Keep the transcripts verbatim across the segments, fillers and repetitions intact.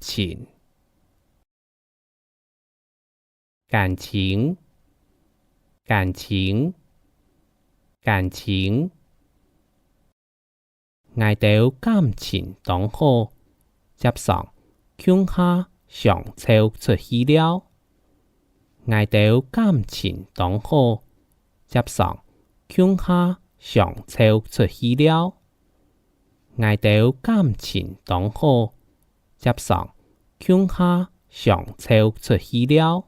情，感情，感情，感情。𠊎兜感情當好，輒常共下相湊出去尞。𠊎兜感情當好，輒常共下相湊出去尞。𠊎兜感情當好，輒常共下相湊出去尞。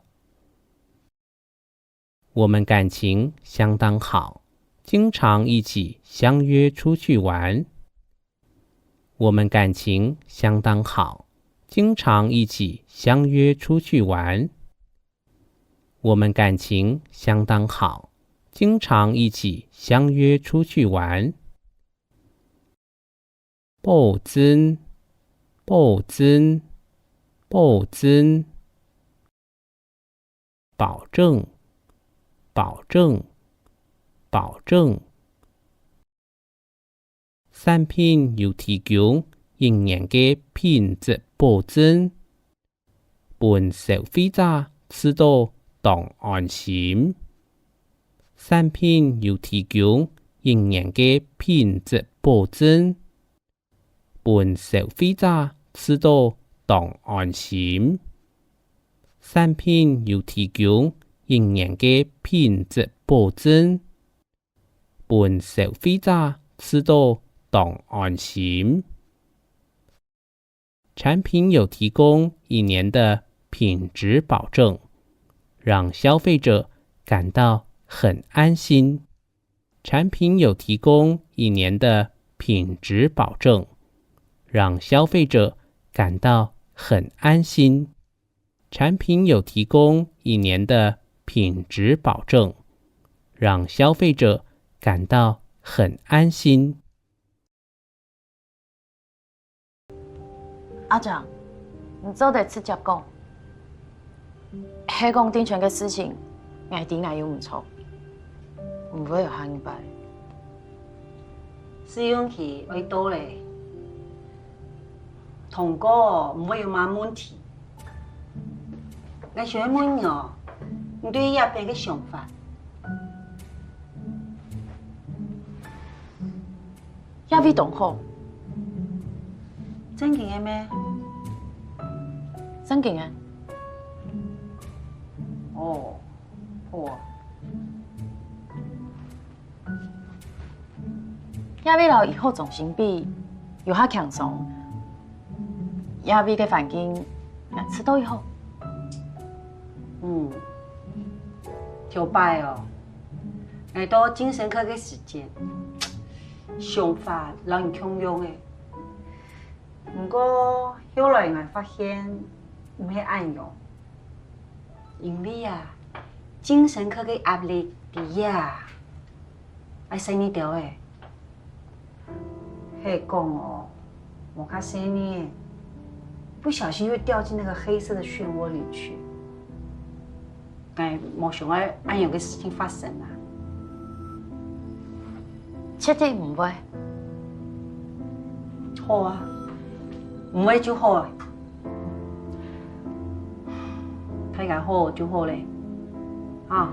我們感情相當好，經常一起相約出去玩。我們感情相當好，經常一起相約出去玩。我們感情相當好，經常一起相約出去玩。保證，保證，保證。保證，保證，保證。產品有提供一年个品質保證，分消費者試著當安心。產品有提供一年个品質保證，分消費者試著當安心。產品有提供一年个品質保證，分消費者試著當安心。產品有提供一年的品質保證，讓消費者感到很安心。產品有提供一年的品質保證，讓消費者感到很安心。產品有提供一年的品質保證，讓消費者感到很安心。阿正，你做得直接講，係講頂前个事情，𠊎知𠊎有毋著，毋會有下二擺。試用期愛到咧，通過毋會有麼問題。𠊎想愛問你哦，你對這片个想法？ 這位當好。正經个咩？正經个。哦，好啊。這位摎醫學中心比，有較輕鬆。這位个環境，𠊎試著以後。嗯，頭擺哦，𠊎到精神科个時節， 想法摎你共樣个。毋過後來𠊎發現毋係恁樣，因為啊，精神科个壓力低啊，愛細膩兜仔。係講哦，無較細膩，不小心又掉進那個黑色的漩渦裡去。 𠊎無想愛恁樣个事情發生啊。絕對毋會。好啊，毋會就好啊。大家好就好咧，哈。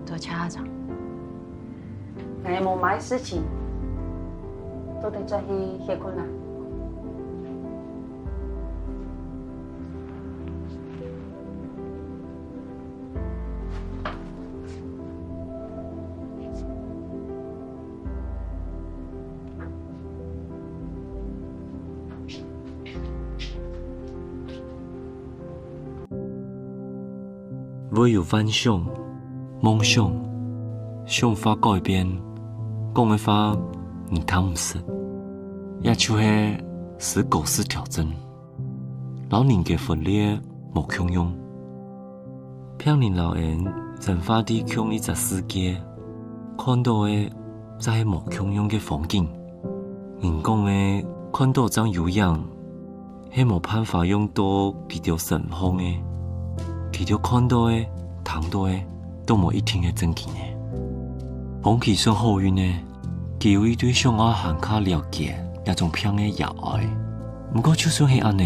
多謝阿正。 𠊎無麼个事情，做得轉去歇睏啊。會有幻想、 夢想、想法改變、講个話你聽毋識，也就係思考式調整，摎人格分裂無共樣。病人摎𫣆生活在共一隻世界，看著个正係無共樣个風景。人講个看著正有影， 係無辦法用到佢兜身項个。佢兜看著个、聽著个，都無一定係正經个。風紀算好運个，佢有一對想愛還較了解這種病个爺哀。毋過就算係恁呢，